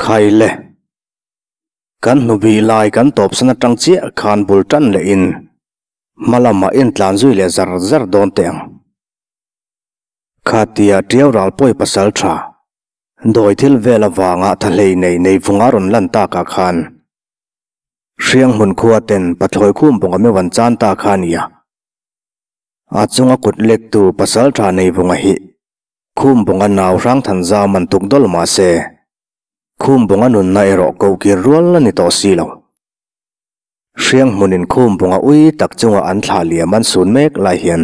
Khaile. Kan hnubih lai kan tawpsan atang chiah khan bul tan leh in hma lamah intlan zui leh zar zar dawn teh ang. Khatia Tiau ral pawi pasal tha dawi thil vel avanga tha hlei nei nei vunga rawn lan takah khan Hriang hmun khua ten pathlawi khum bawng a meuh an chan ta kha a nia. A chunga kut lektu pasal tha nei vunga hi khum bawng a nau hrang than zam an tuk dawl mah se khum bawng a nunna erawh ko kir rual a ni tawh si lo. Hriang hmunin khum bawng a ui tak chunga an thlah liam an sun mek lai hian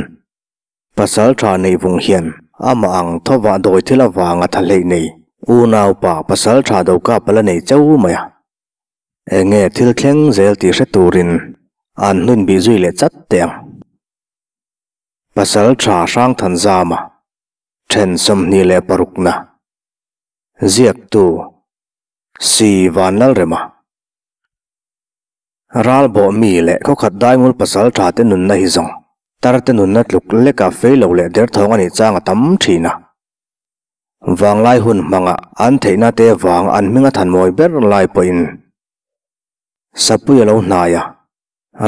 pasal tha nei vung hian amah ang thawvah dawi thil avanga tha hleih nei unau pa pasal tha do kap a la nei chau mai a. Enge thil thleng zel tih hre turin an hnun bih zui leh chat teh ang. Pasal tha Hrangthanzama then 26 na ziaktu Si Vanlalrema. Ral bawh mi leh khawkhat daingul pasal tha te nunna hi zawng tar te nunna tluk leka fei lo leh derthawng a nih chang a tam thin a. Vanglai hun hmanga an theihna te vang an hming a than mawi ber lai pawhin Sapui a lo hnai a,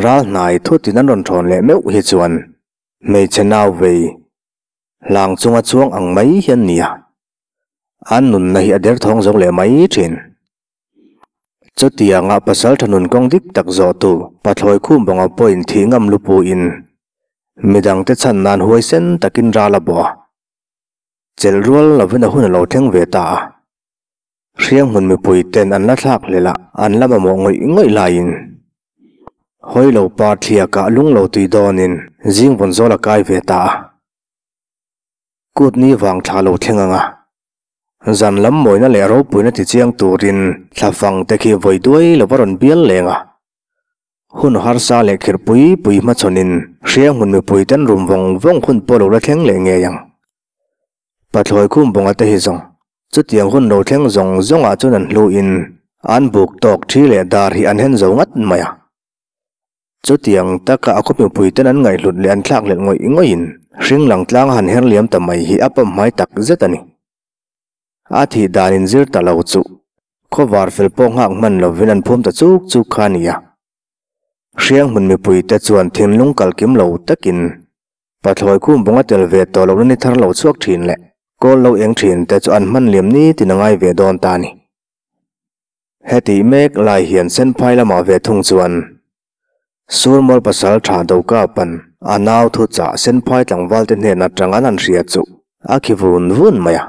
ral hnai thutin an rawn thawn leh meuh hi chuan hmeichhe nau vei hlang chunga chuang ang mai hian nia. An nunna hi a derthawng zo leh mai thin. Chutianga pasal tha nun kawng dik tak zawhtu Pathlawi khum banga pawhin thih ngam lupuin midangte chhan nan huaisen takin ral a bawh a. Chelh rual lovin a hun a lo thleng ve ta a. Hriang hmun mipui ten an la thlak hlel a, an la mamawh ngawih ngawih laiin hawi lo par thliakah lung lo tui dawnin zing vawn zawl a kai ve ta a. Kut ni vang thla lo thleng ang a. Zan lam mawina leh ropuina ti chiang turin thlafang te khi vawi duai lova rawn bial leng a. Hun harsa leh khirh pui pui hmachhawnin hriang hmun mipui ten rum vawng vawng hun pawh lo la thleng leh ngei ang. Pathlawi khum bawnga te hi zawng chutiang hun lo thleng zawng zawngah chuan an hluin an buk tawk thi leh dar hi an hen zo ngat mai a. Chutiang taka a khaw mipui ten an ngaihhlut leh an thlak leh ngawih ngawih in hring lang tlang a han her liam ta mai hi a pamhmai tak zet a ni. A thih dan in zir ta lo chu khawvar fel pawh nghak hman lovin an phum ta chuk chuk kha a ni a. Hriang hmun mipui te chuan thinlung kal kim lo takin pathlawi khum bunga tel ve tawh lohna ni thar lo chhuak thin leh kawl lo eng thin te chu an hman liam nitin a ngai ve dawn ta a ni. Hetih mek lai hian Senphai lamah ve thung chuan Surmual pasal tha Doka pan a nau thu chah Senphai tlangval te hnen atang an han hria chu a khi vun vun mai a.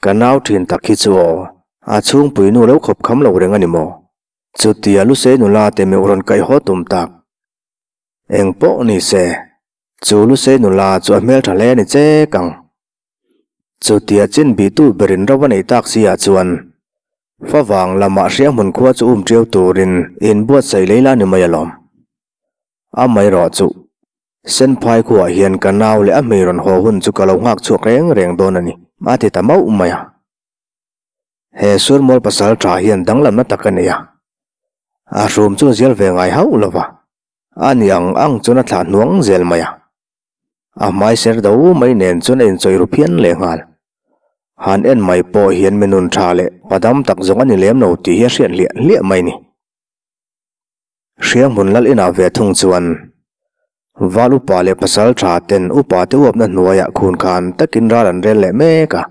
Ka nau thin tak hi chu aw, a chhungpui nu lo khawp kham lo reng a ni maw? Chutia Lusei nula te meuh rawn kaih haw tum tak. Eng pawh ni se, chu Lusei nula chu a hmeltha hle a ni chek ang. Chutia chin bihtu berin ro a neih tak si ah chuan favang lamah hrianghmun khua chu um ṭiau turin inbuatsaih lei la ni mai alawm. Amaherawh chu Senphai khuaah hian ka nau leh a hmei rawn haw hun chu ka lo nghak chhuak reng reng dawn a ni, a ti ta mauh mai a. He surmual pasal ṭha hian danglamna tak a nei a, a hrum chu zial ve ngai hauh lo va, a ni ang ang chuan a thlah hnuang zel mai a. A hmai ser do mai nen chuan a inchawih ru phian leh nghal. Han en mai pawh hian mi nun tha leh padam tak zawng a ni lem lo tih hi a hriat hliah hliah mai ni. Hrianghmun lal inah ve thung chuan Val upa leh pasal tha ten upa te uapna hnuaiah khun khan takin ral an rel leh mek a.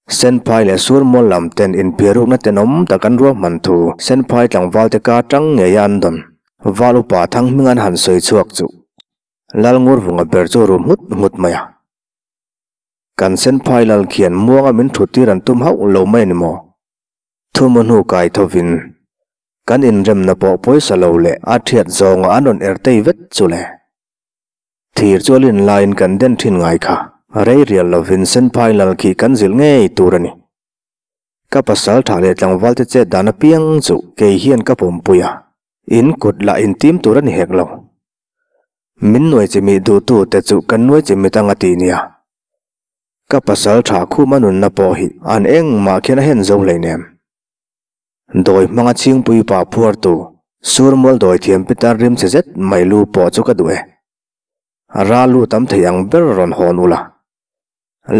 Senphai leh Surmual lam ten inphiarukna tenawm tak an ruahman thu Senphai tlangval te kar tang ngeia an dawn. Val upa thang hming an han sawi chhuak chu Lalngurvunga ber chu rum nghut nghut mai a. Kan Senphai lal khian muanga min thut tir an tum hauh lo mai a ni maw? Thumaw hnu kai thovin kan inremna pawh pawisa lo leh a thiat zawnga an rawn er tei vet chu le. Thir chu a lin laiin kan den thin ngai kha. Rei rial lovin Senphai lal khi kan zilh ngei tur a ni. Ka pasal tha leh tlangval te chet dan apiang chu kei hian ka pawmpui a, in kut lah intim tur a ni hek lo. Min nuai chimih duhtu te chu kan nuai chimit anga ti nia. Ka pasal tha khum a nunna pawh hi an engmah khian a hen zo hleinem. Dawi hmanga chhingpui pa phuartu Surmual dawi thiam pitar rim chhe zet mai lu pawh chu ka duh e. Ral lu tam thei ang ber rawn hawn ula.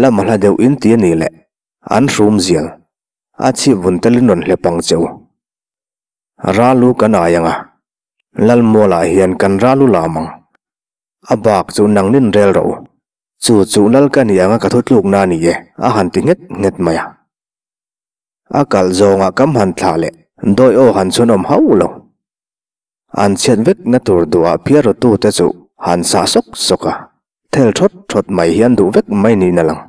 Lama hla deuh in ti a nih leh an hrum zial. A chhip vun telin rawn hlep ang che u. Ralu kan ai ang a, Lalmualah hian kan ralu lam ang. A bak chu nangnin rel rawh u. Chu chu lal ka ni anga ka thutlukna a ni e, a han ti nghet nghet mai a. A kalh zawngah kam han thlah leh dawi aw han chhun awm hauh lo. An chhiat vek na tur duhah phiar rawtute chu han sah sawk sawk a, thel thawt thawt mai hi an duh vek mai niin a lang.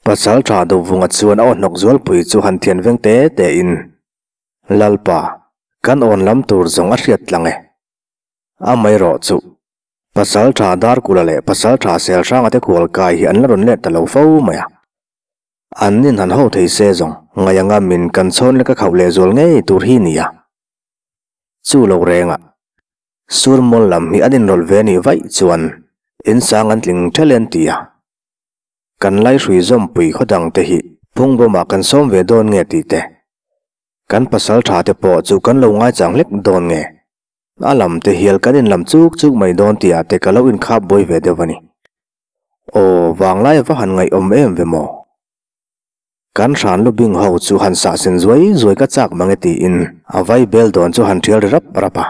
Pasal tha Dovunga chuan a aw hnawk zualpui chu han thian veng te te in, Lalpa, kan awn lam tur zawng a hriat tlang e. Amaherawh chu, Pasal tha Darkula leh Pasal tha Selhranga te khual kai hi an la rawn let ta lo fo mai a. An nin han ho thei se zawng, ngaih anga min kan chhawn leh ka khauh leh zual ngei tur hi nia. Chu lo rengah, sur mawl lam hi an inrawlh ve nih vaih chuan insang an tling ṭhelh en ti a. Kan laihrui zawmpui khaw dang te hi phungbawmah kan sawm ve dawn nge tih te, kan pasal ṭha te pawh chu kan lo ngaichang hlek dawn nge, a lam te hial kan inlam chuk chuk mai dawn tihah te ka lo inkhap buai ve deuh a ni. Aw, vanglai a va han ngaihawm em ve maw? Kan hran lu bing ho chu han sah sen zuai zuai ka chak mang e tiin a vai bel dawn chu han thial ri rap rap a.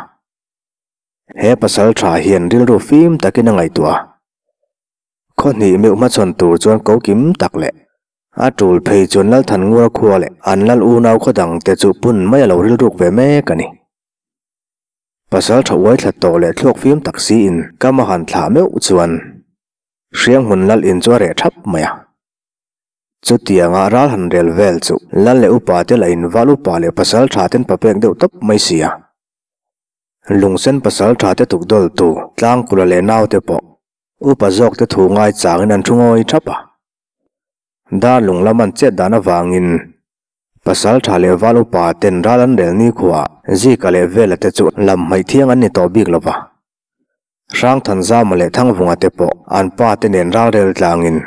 He pasal tha hian rilru fim takin a ngaihtuah a. Khaw hnih meuh hmachhawn tur chuan ko kim tak leh a tul phei chuan Lalthan Ngura khua leh an lal unau khaw dang te chu pun mai a lo rilruk ve mek a ni. Pasal tha uai thla tawh leh thluak fim tak siin ka ma han thlah meuh chuan Hrianghmun lal in chu a reh thap mai a. Chutianga ral han rel vel chu lal leh upa te lah in val upa leh pasal tha ten papek deuh tawp mai si a. Lungsen pasal tha te tuk dawl tu Tlangkula leh naute pawh upa zawk te thu ngai changin an thu ngawi thap a. Dar lung lam an chet dan avangin Pasal tha leh val upa ten ral an rel ni khuaah Zika leh Vela te chu lam hmaih thiang an ni tawh bik lo va. Hrangthanzama leh Thangvunga te pawh an pa te nen ral rel tlangin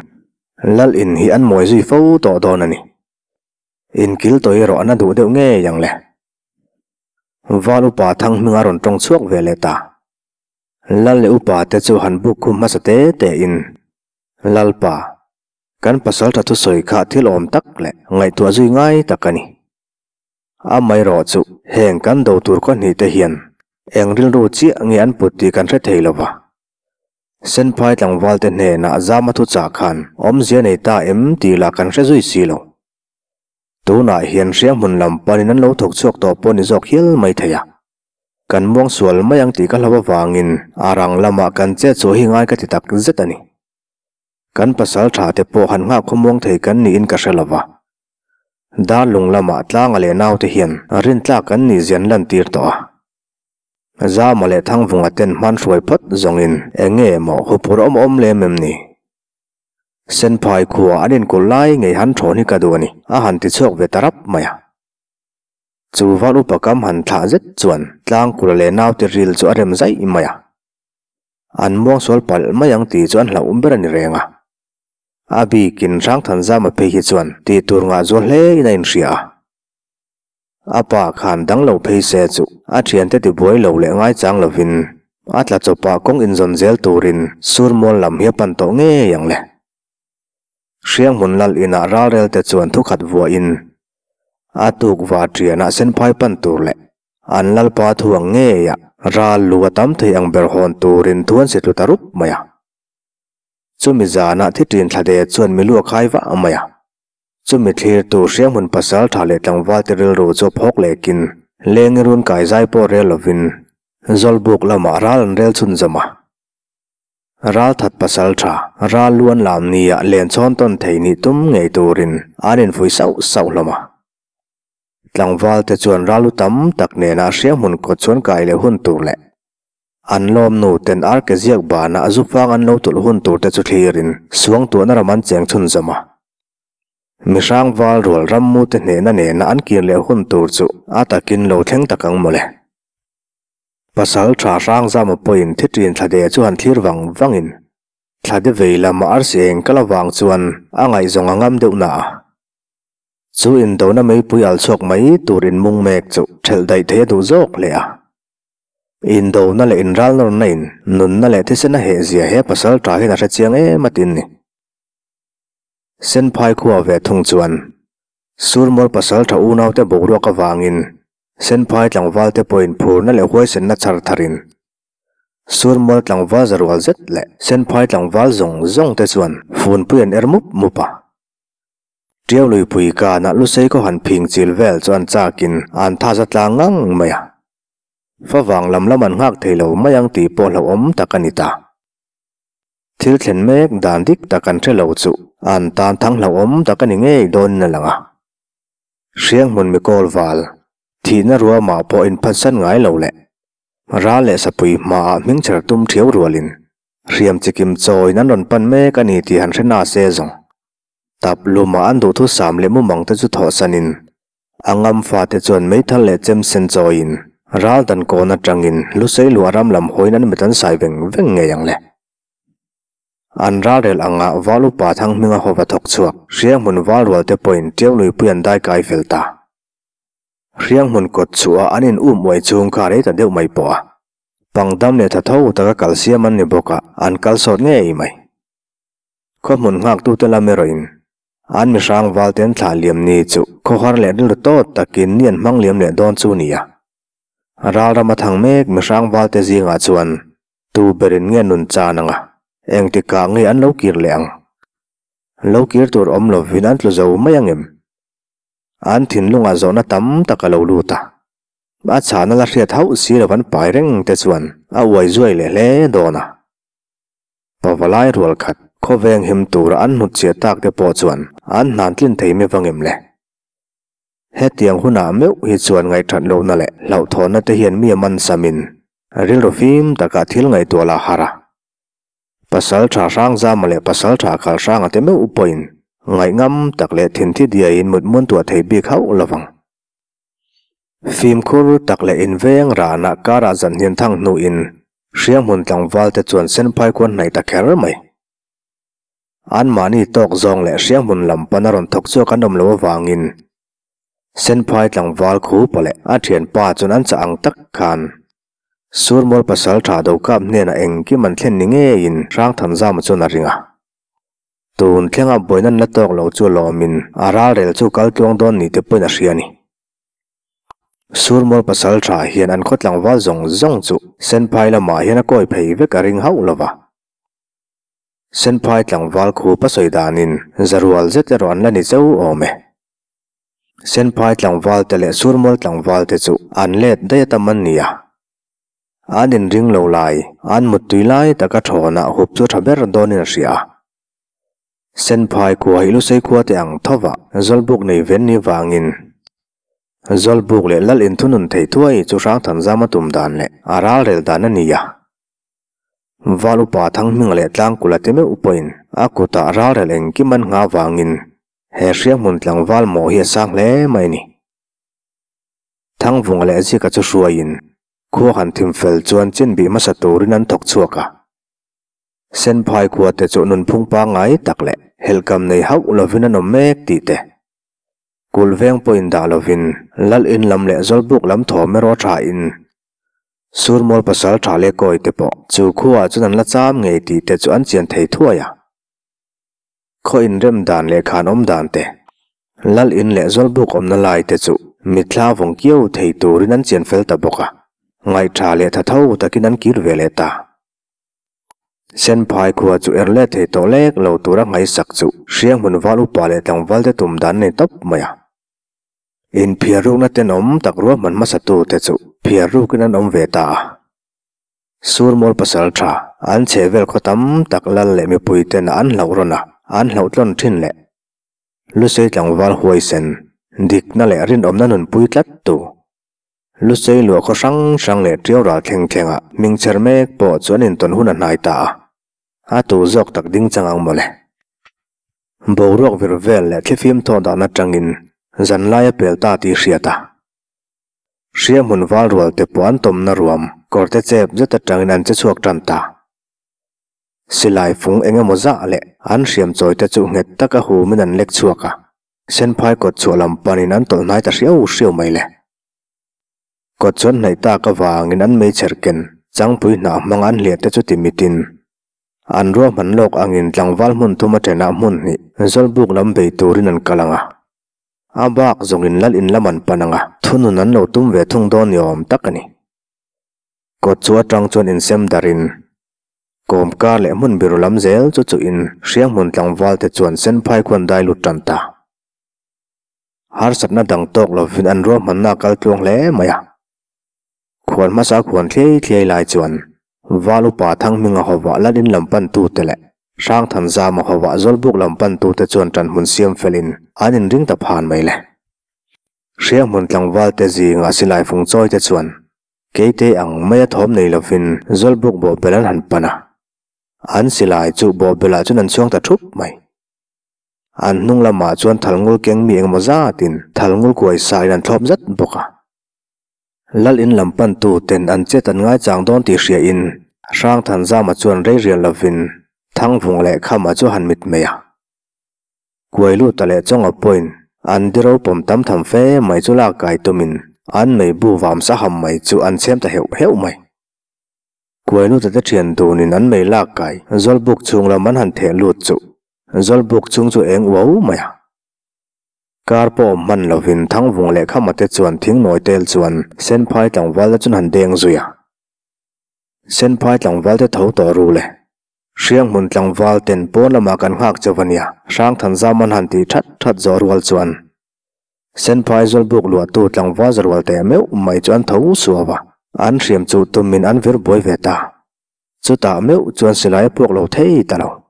Lal in hi an mawi zui fo tawh dawn a ni. Inkil tawh erawh an a duh deuh ngei ang le. Val upa Thanghminga rawn tawng chhuak ve leh ta. Lal leh upa te chu han buk khum hmasa te te in Lalpa, Kan pasal tha thusawi kha thil awm tak leh ngaihtuah zui ngai tak a ni. Amaherawh chu heng kan do tur khaw hnih te hian eng rilru chiah nge an put tih kan hre thei lo va. Senphai tlangval te hnenah zama thu chah khan awmzia nei ta em tih lah kan hre zui si lo. Tunah hian hrianghmun lam panin an lo thawk chhuak tawh pawh ni zawk hial mai thei a. Kan muang sual mai ang tih ka hlauh avangin a rang lamah kan chet chhuah hi ngai ka ti tak zet a ni. Kan pasal tha te pawh han nghak khawmuang thei kan niin ka hre lova. Darlung lamah tlanga leh naute hian rintlak kan nih zian lantir tawh a. Zama leh Thangvunga ten hman hruai phawt zawngin eng nge maw huphur awm awm lem em ni? Senphai khua an inkulh lai ngei han thawn hi ka duh a ni, a han ti chhuak ve ta rap mai a. Chu val upa kam han thlah zet chuan Tlangkula leh naute ril chu a rem zaih mai a. An muang sual palh mai ang tih chu an hlauh ber a ni reng a. A bikin Hrangthanzama phei hi chuan tih tur ngah zual hle in a inhria a. A pa khan dang lo phei se chu a thiante tibuai lo leh ngaichang lovin a tla chawpah kawng inzawn zel turin Surmual lam hi a pan tawh ngei ang le. Hrianghmun lal inah ralrel te chuan thukhat vuahin a tuk va ṭianah senphai pan tur leh An lalpa thu ang ngei a, ral lu a tam thei ang ber hawn turin thu an si tlu ta rup mai a. Chumi zanah thi ṭin thla de chuan mi lu a khai vah mai a. Chumi thlirtu hrianghmun pasal ṭha leh tlangvalte rilru chu a phawk lekin leng i run kai zai pawh rel lovin Zawlbuk lamah ral an rel chhunzawm a. Ral that pasal ṭha, ral lu an lam nia len chhawn tawn thei nih tum ngei turin an infuih sauh sauh hlawm a. Tlangval te chuan ralu tam tak nena hrianghmun kawt chuan kai leh hun tur leh an lawmnu ten arke ziak banah a zufang an lo tulh hun tur te chu thlirin suangtuahna ram an cheng chhunzawm a. Mihrang val rual rammu te hnehna nena an kir leh hun tur chu a takin lo thleng tak ang mawle. Pasal tha Hrangzama pawhin thi ṭin thla de chu han thlir vang vangin thla de vei lama arsi eng kal avang chuan a ngaihzawng a ngam deuh na a. Chu indona meipui al chhuak mai tur inmung mek chu ṭhelh daih thei a duh zawk hle a. Indona leh inralnawrna in nunna leh thisen a heh zia he pasal ṭha hian a hre chiang em a tin ni. Senphai khua ve thung chuan. Surmual pasaltha unaute boruak avangin Senphai tlangvalte pawhin phurna leh huaisenna chhar tharin Surmual tlangval zarual zet leh Senphai tlangval zawng zawng te chuan funpui an er mup mup a. Tiau luipui kanah lusei khaw han phing chil vel chu an chakin an tha za tlang ngang mai a. Favang lam lam an nghak thei lo mai ang tih pawh hlauhawm tak a ni ta. Thil thlen mek dan dik tak an hre lo chu an tan thang hlauhawm tak a ni ngei dawnin a lang a. Hrianghmun mikawl val, thihna ruamah pawh inphatsan ngai lo leh ral leh sapui hmaah hmingchher tum thiau rualin hriam chikim chawiin an rawn pan mek a ni tih han hre na se zawng. Tap lumah an duhthusam leh mumang te chu thawhsanin A ngam fate chuan meithal leh chem sen chawiin ral dan kawn atangin Lusei luah ram lam hawiin an mit an sai veng veng ngei ang le. An ralrel anga val upa thang hminga hawva thawk chhuak Hrianghmun val rual te pawhin Tiau luipui an dai kai fel ta. Hrianghmun kawt chhuah an in um uai chung kha rei ta deuh mai pawh a. Pangdam leh tha tho taka kal siam an ni bawk a, an kal sawt ngei mai. Khawhmun nghaktute lam erawhin an mihrang valte an thlah liam ni chu khawhar leh rilru tawt takin ni an hmang liam leh dawn chu nia. Ralram a thang mek mihrang valte zingah chuan tu berin nge nun chan anga engtikah nge an lo kir leh ang? Lo kir tur awm lovin an tlu zo mai ang em? An thinlungah zawhna tam tak a lo lut a. A chhahna la hriat hauh si lo an pai reng te chuan a uai zuai leh hle dawn a. Pavalai rual khat khawveng him tura an hnutchhiah tak te pawh chuan an hnan tlin thei mi vangim le. Hetiang hunah meuh hi chuan ngaihthat lohna leh hlauhthawnna te hian mi a man samin rilru fim takah thil ngaihtuah lah har a. Pasal tha Hrangzama leh pasal tha Khalhranga te meuh pawhin ngaihngam tak leh thinthi diaiin mutmun tuah thei bik hauh lovang. Fimkhur tak leh inveng rahna karah zanhnian thang hnuin Hrianghmun tlangval te chuan Senphai khuan hnaih ta kher mai. Anmahni tawk zawng leh Hrianghmun lam pana rawn thawk chhuak an awm lo avangin Senphai tlangval khupa leh a thianpa chuan an chah ang tak khan Surmual pasal tha do kap hnenah engkim an thlen ni ngeiin Hrangthanzama chuan a ring a. Tun thlenga buaina an la tawk lo chu lawmin a ralrel chu kal tluang dawn ni te pawhin a hria a ni. Surmual pasal tha hian an khaw tlangval zawng zawng chu Senphai lamah hian a kawi phei vek a ring hauh lo va. Senphai tlangval khup a sawi danin zarual zet erawh an la ni cheu awm e. Senphai tlangval te leh Surmual tlangval te chu an let daih a tam an ni a. An inring lo lai, an muttui lai taka thawnah hup chu tha ber dawnin a hria a. Senphai khua hi Lusei khua te ang thova Zawlbuk nei ven ni vangin Zawlbuk leh Lal inthunun thei thuai chu Hrangthanzam a tum dan leh a ralrel dan a ni a. Val upa Thanghminga leh Tlangkula te meuh pawhin a kutah ralrel engkim an nghah vangin he hrianghmun tlangval mawh hi a sang hle mai a ni. Thangvunga leh Zika chu hruaiin khua han thim fel chuan chin bih hmasa turin an thawk chhuak a. Senphai khua te chu nunphung pangngai tak leh helhkam nei hauh lovin an awm mek tih te. Kulh veng pawhin dah lovin Lal in lam leh Zawlbuk lam thawm erawh tha in Surmual pasal tha leh kawi te pawh chu khuaah chuan an la cham ngei tih te chu an chian thei thuai a. Khaw inrem dan leh khan awm dan te, Lal in leh Zawlbuk awmna lai te chu mitthla vawng kiau thei turin an chian fel ta bawk a, ngaihtha leh tha tho takin an kir ve leh ta. Senphai khua chu er let thei tawh lek lo tura ngaihsak chu Hrianghmun val upa leh tlangval te tum dan nei tawp mai a. Inphiar rukna tenawm tak ruahman hmasa tu te chu phiar rukin an awm ve ta a. Surmual pasal tha an chhe vel khaw tam tak lal leh mipui ten an hlauh rawn a, an hlauh tlawn thin leh. Lusei tlangval huaisen, dikna leh rinawmna nunpui tlat tu. Lusei luah khaw hrang hrang leh ṭiau ral thleng thlengah hming chher mek pawh chu an intawn hun a hnai ta a, a tu zawk tak ding chang ang mawle. Boruak vir vel leh thlifim thaw dan atangin zanlai a pel ta tih hriat a. Hrianghmun val rual te pawh an tawmna ruam kawrte chep zet atangin an che chhuak tan ta. Silai fung eng emaw zah leh an hriam chawi te chu nghet taka humin an lek chhuak a. Senphai kawt chhuah lam panin an tawlh hnai ta hriau hriau mai le. Kawt chuan hnaih tak avangin an meichher ken changpui hnah hmang an hliah te chu ti mitin. An ruahman lawk angin tlangval hmun thum a thenah hmun hnih Zawlbuk lam bei turin an kal ang a. A bak zawngin lal in lam an pan ang a, thunun an lo tum ve thung dawn ni awm tak a ni. Kawt chu atang chuan insem darhin kawmkar leh hmun biru lam zel chu chuhin hrianghmun tlangval te chuan senphai khuan dai lut tan ta. Harsatna dang tawk lovin an ruahmanna a kal tluang hle mai a. Khuan hmasa khuan thliai thliai lai chuan Val upa Thanghminga hovah Lalin lam pantute leh Hrangthanzama hovah Zawlbuk lam pantute chuan ṭanhmun siam felin an inring ta phan mai le. Hrianghmun tlangvalte zingah silai fung chawite chuan keite ang maia thawm nei lovin Zawlbuk bawhbel an han pan a. An silai chu bawhbelah chuan an chhuang ta ṭhup mai. An hnung lamah chuan thalngul keng mi engemaw zatin thalngul kuai sain an thlawp zat bawk a. Lal in lam pantu ten an chet an ngaichang dawn tih hria in Hrangthanzama chuan rei rial lovin Thangvung leh Khama chu han mit mai a. Kuailuta leh Chawnga pawhin an diro pawm tam tham fe mai chu lak kai tumin an meibu vam saham mai chu an chhem ta heuh heuh mai. Kuailuta te thian dunin an mei lak kai Zawlbuk chhung lam an han theh lut chu Zawlbuk chhung chu eng uau mai a. Kar pawh awm hman lovin Thangvung leh Khama te chuan thingnawi tel chuan Senphai tlangval te chuan han deng zui a. Senphai tlangval te tho tawh ru le. Hrianghmun tlangval ten pawn lamah kan nghak chauh a nia, Hrangthanzam an han tih that that zawh rual chuan Senphai Zawlbuk luahtu tlangval zarual teh meuh mai chu an tho suau a, an hriam chuh tumin an vir buai ve ta. Chutah meuh chuan silai a puak lo thei ta lo.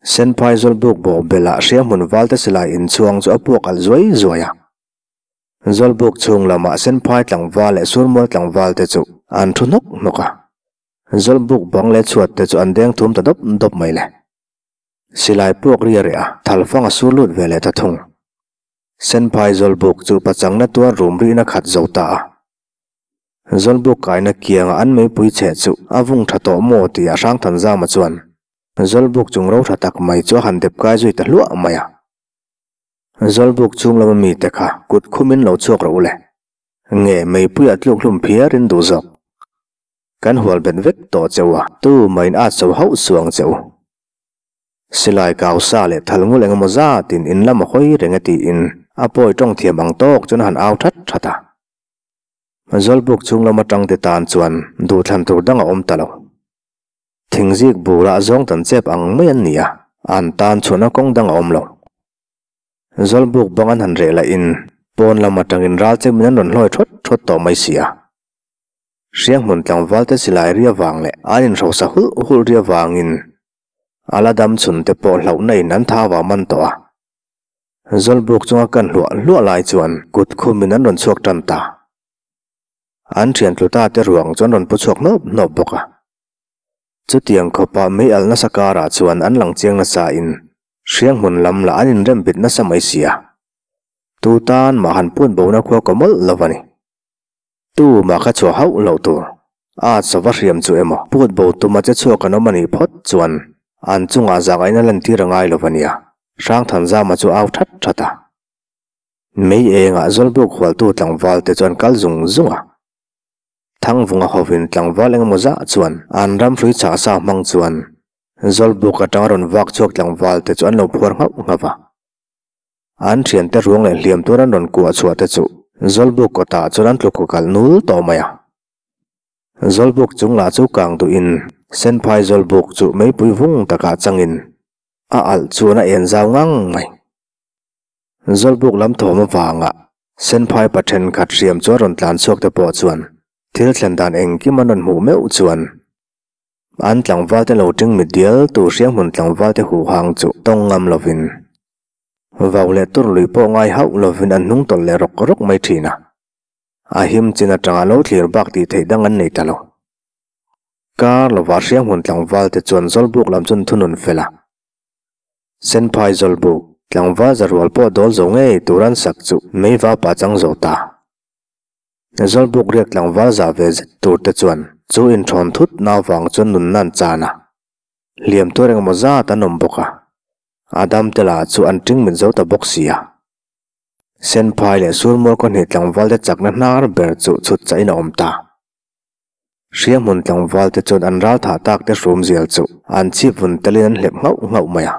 Senphai Zawlbuk bawh belah hrianghmun valte silai inchhuang chu a puak alh zuai zuai a. Zawlbuk chhung lamah Senphai tlangval leh Surmual tlangval te chu an thu hnawk hnawk a. Zawlbuk bang leh chhuat te chu an deng thum ta dawp dawp mai le. Silai puak ri a reh a, thalfang a sur lut ve leh ta thung. Senphai Zawlbuk chu pachangna tuar rum rihna khat zo ta a. Zawlbuk kaina kianga an meipui cheh chu a vung tha tawh maw tih a Hrangthanzama chuan Zawlbuk chung ro tha tak mai chu a han dep kai zui ta hluah mai a. Zawlbuk chung lama mite kha kut khumin lo chhuak rawh u le. Nge meipuiah tluk hlum phiarin duh zawk. Kan hual bet vek tawh che u a, tu mahin at so hauh suh ang che u. Silai kau sa leh thal ngul engemaw zatin in lam a hawi reng e tiin a pawi tawng thiam ang tawk chuan a han au that that a. Zawlbuk chung lama tangte tan chuan duhthlan tur dang a awm ta lo. Thingzik bulah zawng tan chep ang mai an ni a, an tan chhuahna kawng dang a awm lo. Zawlbuk bang an han reh lahin pawn lam atangin ral chemin an rawn hlawi thawt thawt tawh mai si a. Hrianghmun tlangvalte silai ri avang leh an inhrosa hulh hulh ri avangin a la dam chhun te pawh hlauhna in an tha vah man tawh a. Zawlbuk chunga kan hluah hluah lai chuan kut khumin an rawn chhuak tan ta. An thian tluta te ruang chu an rawn pu chhuak hnawp hnawp bawk a. Chutiang khawpa mei alh nasa karah chuan an lang chiang nasa in hrianghmun lam lah an inrem bit nasa mai si a. Tu tan mah han put bona khua kaw mawlh lo a ni. Tu mah kha chhuah hauh loh tur. A sava hriam chu emaw put bo tuma che chhuak an awm a nih phawt chuan an chungah zakaina lantir a ngai lo a nia. Hrangthanzama chu au that that a. Mei engah Zawlbuk hualtu tlangval te chuan kal zung zung a. Thangvunga hovin tlangval engemaw zah chuan an ram hrui chah sa hmang chuan Zawlbuk atanga rawn vak chhuak tlangval te chu an lo phuar nghauh nghauh a. An thiante ruang leh hliam tur an rawn kuah chhuah te chu Zawlbuk kawtah chuan an tluk kalh nul tawh mai a. Zawlbuk chung lah chu kang duhin Senphai Zawlbuk chu meipui vung takah changin a alh chuan a en zau ngang mai. Zawlbuk lam thawm avanga Senphai pa thenkhat hriam chu a rawn tlan chhuak te pawh chuan thil thlen dan engkim an rawn hmuh meuh chuan an tlangval te lo ting mit dial tu hrianghmun tlangval te huhang chu tawng ngam lovin vau leh tur lui pawh ngai hauh lovin an hnung tawlh leh rawk rawk mai thin a, a him chin atanga lo thlir bak tih theih dang an nei ta lo. Kar lovah hrianghmun tlangval te chuan Zawlbuk lam chu an thunun fel a. Senphai Zawlbuk, tlangval zarual pawh dawl zo ngei tur an sak chu meiva pa chang zo ta. Zawlbuk riak tlangval zah ve zet tur te chuan chu inthawn thut na avang chuan nunna an chan a. Hliam tur engemaw zat an awm bawk a, a dam te lah chu an tingmit zo ta bawk si a. Senphai leh Surmual khawhnih tlangval te chakna hnar ber chu chhut chahin a awm ta. Hrianghmun tlangval te chuan an ral thah tak te hrum zial chu an chhip vun telin an hlep nghauh nghauh mai a.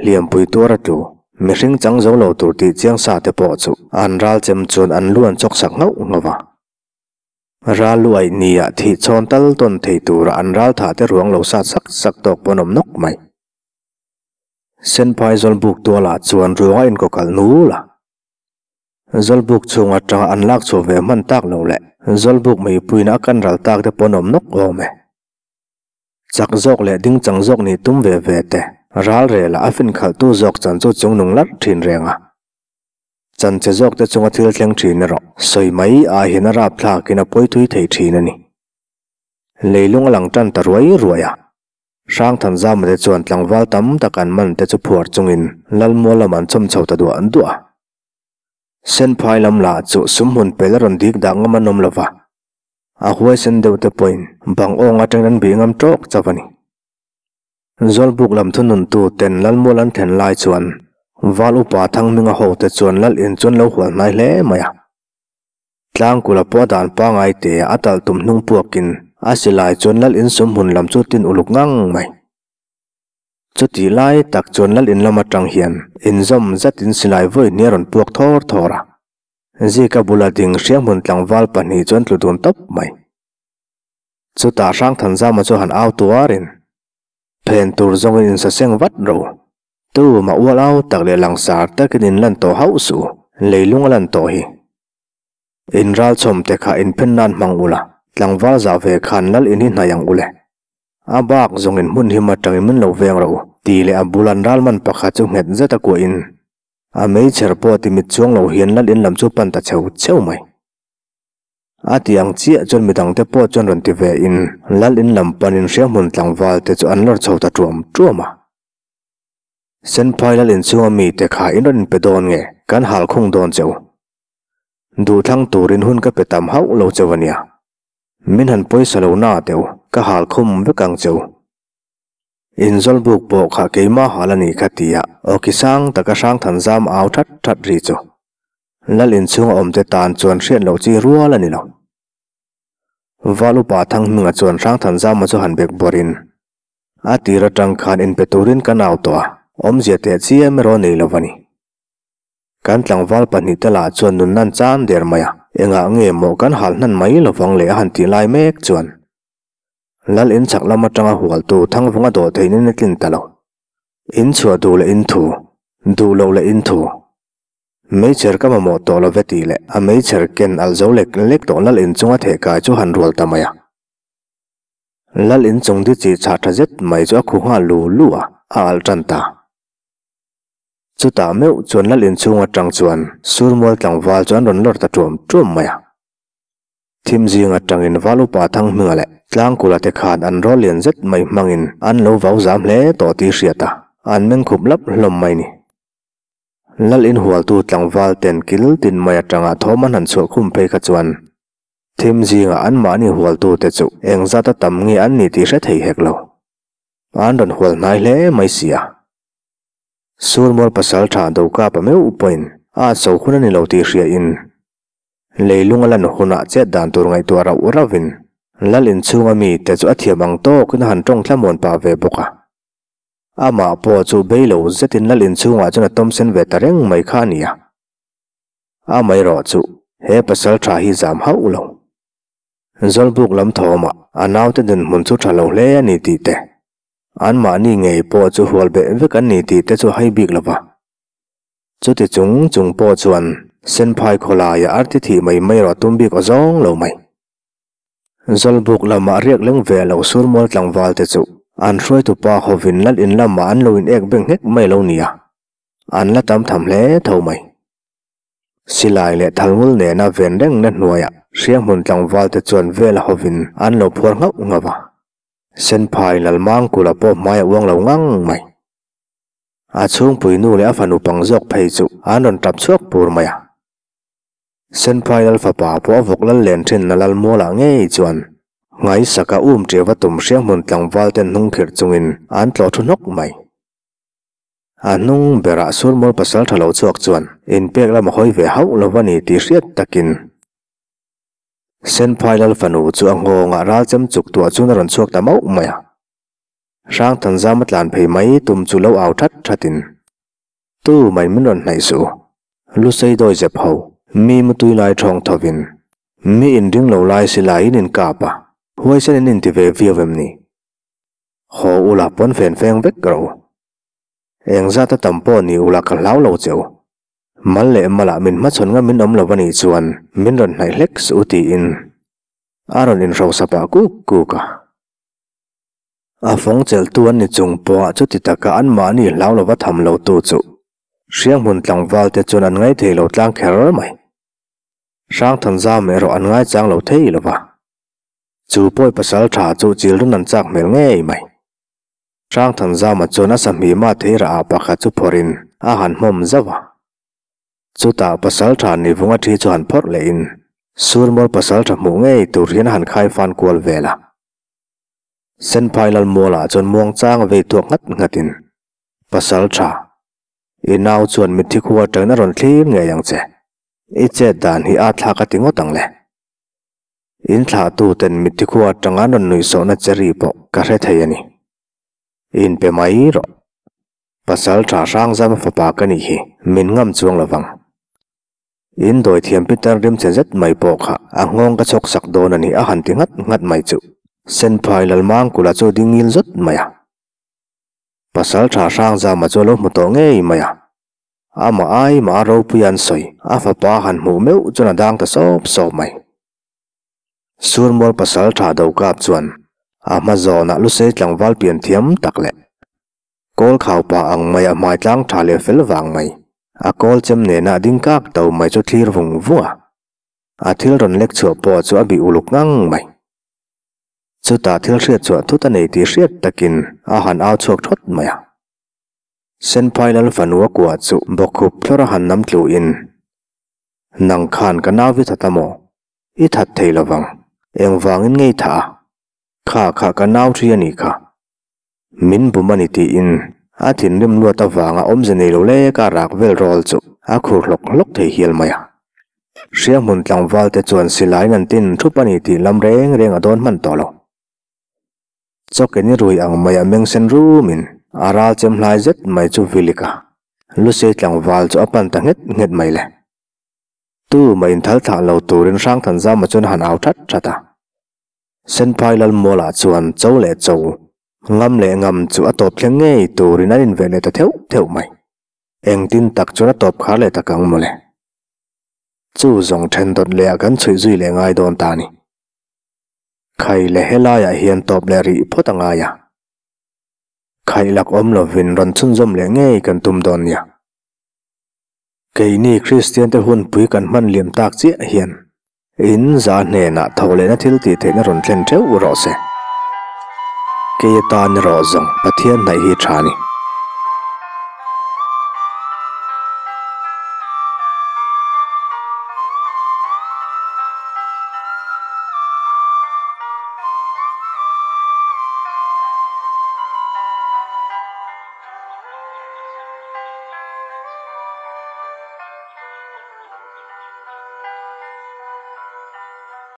Hliampui tuar a tlu. Mihring chang zo lo tur tih chiang sa te pawh chu an ral chem chuan an lu an chawk sak nghauh nghauh a. Ral lu aih nia thih chhawn tal tawn thei tura an ral thah te ruang lo sat sak sak tawk pawn awm nawk mai. Senphai Zawlbuk tualah chuan ruang a inkawkalh nul a. Zawlbuk chhung atanga an lak chhuah ve hman tak lo leh Zawlbuk meipuiin a kan ral tak te pawn awm nawk awm e. Chak zawk leh ding chang zawk nih tum ve ve te, ral relah a fin khalhtu zawk chan chu chung nung larh thin reng a. Chan che zawk te chunga thil thleng thin erawh sawi mai ai hian a rapthlakin a pawi thui thei thin a ni. Leilung a lang tan ta ruai ruai a. Hrangthanzama te chuan tlangval tam tak an man te chu phuar chungin Lalmual lam an chawm chho ta duah duah a. Senphai lam lah chu sumhmun pel a rawn dik dah ngam an awm lo va. A huaisen deuh te pawhin bang awng atangin an bih ngam tawk chauh a ni. Zawlbuk lam thununtu ten Lalmual an thlen lai chuan Val upa Thangminga ho te chuan Lal in chu an lo hual hnai hle mai a. Tlangkula pawh a dan pangai te a talh tum hnung puakin a silai chuan Lal in sumhmun lam chu tin uluk ngang mai. Chutih lai tak chuan Lal in lam atang hian inzawm zatin silai vawi hnih a rawn puak thawr thawr a. Zika bula ding hrianghmun tlangval pahnih chuan tlu dun tawp mai. Chutah Hrangthanzama chu han au tuarin, Phen tur zawngin insaseng vat ro. Tu mah ual au tak leh langsar takin in lan tawh hauh suh, leilung a lan tawh hi. In ralchhawm te kha inphen nan hmang ula, tlangval zah ve khan lal in hi hnai ang ule. A bak zawngin hmun him atangin min lo veng ro, tih leh a bul an ralman pakhat chu nghet zet a kuahin A meichher pawh ti mit chuang lo hian lal in lam chu pan ta cheu cheu mai. A ti ang chiah chuan midangte pawh chuan rawn ti ve in lal in lam pan in hrianghmun tlangval te chu an lawr chho ta tuam tuam a. Senphai lal in chhunga mite kha in rawn inpe dawn nge kan hal khung dawn cheu. Duhthlang turin hun ka pe tam hauh lo cheu a nia. Min han pawisa lo na teu ka hal khum vek ang cheu. Inzawlbuk pawh kha keimah hal a nih kha tia awki sang taka Hrangthanzam au that that ri chu Lal inchhunga awmte tan chuan hriat loh chi rual a ni lo. Val upa Thanghminga chuan Hrangthanzama chu han bek bawrhin a tir atang khan inpe turin kan au tawh a, awmzia teh chiam erawh nei lo a ni. Kan tlangval pahnihte lah chuan nun nan chan der mai a, engah nge maw kan hal hnan mai lovang le a han tih lai mek chuan Lal in chak lam atanga hualtu Thangvunga dawh theih nen a tlin ta lo. In chhuah duh leh in thu, duh loh leh in thu. Meichher ka mamawh tawh lo ve tih leh a meichher ken alh zo lek lek tawh Lal in chunga theh kai chu han rual ta mai a. Lal in chung di chi chhah tha zet mai chu a khu nghal lu lu a, a alh tan ta. Chutah meuh chuan Lal in chhung atang chuan Surmual tlangval chu an rawn lawr ta tuam tuam mai a. Thim zing atangin Val upa Thanghminga leh Tlangkula te khan an rawl lian zet mai hmangin an lo vau zam hle tawh tih hriat a, an meng khup lap hlawm mai ni. Lal inhualtu tlangval ten kil tin mai atanga thawm an han chhuah khum phei kha chuan thim zingah anmahni hualtu te chu engzat a tam nge an ni tih hre thei hek lo. An rawn hual hnai hle mai si a. Surmual pasaltha Dokapa meuh pawhin a so hun a ni lo tih hriain Leilung a lan hunah chet dan tur ngaihtuah rauh rauhin Lal inchhunga mite chu a thiam ang tawkin a han tawng thlamuan pah ve bawk a. Amah pawh chu bei lo zetin Lal inchhungah chuan a tawmsen ve ta reng mai kha a ni a. Amaherawh chu he pasal tha hi zam hauh lo. Zawlbuk lam thawmah a naute dinhmun chu tha lo hle a ni tih te, anmahni ngei pawh chu hual beh vek an ni tih te chu a hai bik lo va. Chuti chung chung pawh chuan Senphai khawlaia arti thih mai mai erawh tum bik aw zawng lo mai. Zawlbuk lamah riak leng ve lo Surmual tlangval te chu an hruaitu pa hovin lal in lamah an lo in ek beng nghek mai lo nia, an la tam tham hle tho mai. Silai leh thalngul nena ven rengna hnuaiah Hrianghmun tlangval te chuan vela hovin an lo phuar nghauh nghauh a. Senphai Lalmangkula pawh hmai a uang lo ngang mai. A chhungpui nu leh a fanu pang zawk phei chu an rawn tap chhuak pur mai a. Senphai lal fapa pawh a vawk lal len thin na lal mualah ngei chuan Ngaisaka um ṭiau va tum hrianghmun tlangval ten hnung khirh chungin an tlawh thu hnawk mai. A hnung berah Surmual pasal ṭha lo chhuak chuan inpek lam a hawi ve hauh lo va ni tih hriat takin Senphai lal fanu chu a nghawngah ralchem chuk tuah chuan a rawn chhuak ta mauh mai a. Hrangthanzam a tlan phei mai tum chu lo au that that in. Tu mai min rawn hnaih suh u. Lusei dawi zep ho, mi mutui lai ṭhawng thovin, mi inring lo lai silai in inkap a, huaisen in inti ve viau em ni? Haw ula pawn fen feng vek rawh u. Engzat a tam pawh ni ula ka hlau lo che u. Mal leh malah min hmachhawn ngam in awm lo a nih chuan min rawn hnaih hlek suh u tiin a rawn inhrosa pah kuk kuk a. A fawng chelhtu an ni chung pawha chuti taka anmahni hlau lova tham lotu chu Hrianghmun tlangval te chuan an ngaithei lo tlang kher mai. Hrangthanzam erawh an ngaichang lo thei lo va. Chu pawi pasal tha chu chilrun an chak hmel ngei mai. Hrangthanzama chuan a sahmima theirah ah pakhat chu phawrhin a han hmawm zauh a. Chutah pasal tha nivunga thi chu han phawrh lehin Surmual pasal tha hmuh ngei tur hian a han khai fan kual vel a. Senphai Lalmualah chuan muangchang a vei tuak nghat nghatin, Pasal tha, i nau chuan mitthi khua atangin a rawn thlir ngei ang che. I chet dan hi a thlak a ti ngawt ang le. In thlahtuten mitthi khua atanga an rawn nuihsawhna che ri pawh ka hre thei a ni. Inpe mai rawh. Pasal tha Hrangzama fapa ka nih hi min ngam chuang lo vang. In dawi thiam Peter rim che zet mai pawh kha a nghawng ka chhawk sak dawn a ni a han ti nghat nghat mai chu Senphai Lalmangkula chu ding ngil zawt mai a. Pasal tha Hrangzama chu a lo hmu tawh ngei mai a. Amah ai mah a ropui an sawi a fapa han hmuh meuh chuan a dang ta sawp sawp mai. Surmual pasal tha Dokap chuan a hma zawnah Lusei tlangval pian thiam tak leh Kawl khau pa ang mai a hmai tlang tha leh fel vang mai. A kawl chem nena a ding kak to mai chu thlir vung vung a. A thil rawn lek chhuah pawh chu a bih uluk ngang mai. Chutah thil hriat chhuah thut a nei tih hriat takin a han au chhuak thawt mai a. Senphai lal fanu a kuah chu bawkkhup thlawr a han nam tluhin, Nang khan ka nau i that a maw? I that thei lovang. Engvangin ngei thah a? Kha kha ka nau thi a nih kha. Min bum a ni tiin a thinrim luat avanga awmze nei lo lek a rak vel rawl chu a khur hlawk hlawk thei hial mai a. Hrianghmun tlangval te chuan silaiin an tin thup a ni tih lam reng reng a dawn hman tawh lo. Chawkeni rui ang mai a meng sen rumin a ral chem hlai zet mai chu vilik a, Lusei tlangval chu a pan ta nghet nghet mai le. Tu mah inthal thlah lo turin Hrangthanzama chuan a han au that that a. Senphai Lalmualah chuan cho leh cho, ngam leh ngam chu a tawp thleng ngei turin an inven leh ta theuh theuh mai. Engtin tak chuan a tawp khar leh tak ang mawle. Chu zawng then dawt leh ah kan chhuih zui leh ngai dawn ta a ni. Khai leh helaiah hian tawp leh rih phawt a ngai a. Khaih lak awm lovin rawn chhunzawm leh ngei kan tum dawn nia. Keini Kristian te hunpui kan hman liam tak chiah hian in za hnenah tho lehna thil tih theihna rawn thlen theuh rawh se. Kei atan erawh zawng Pathian hnaih hi tha a ni.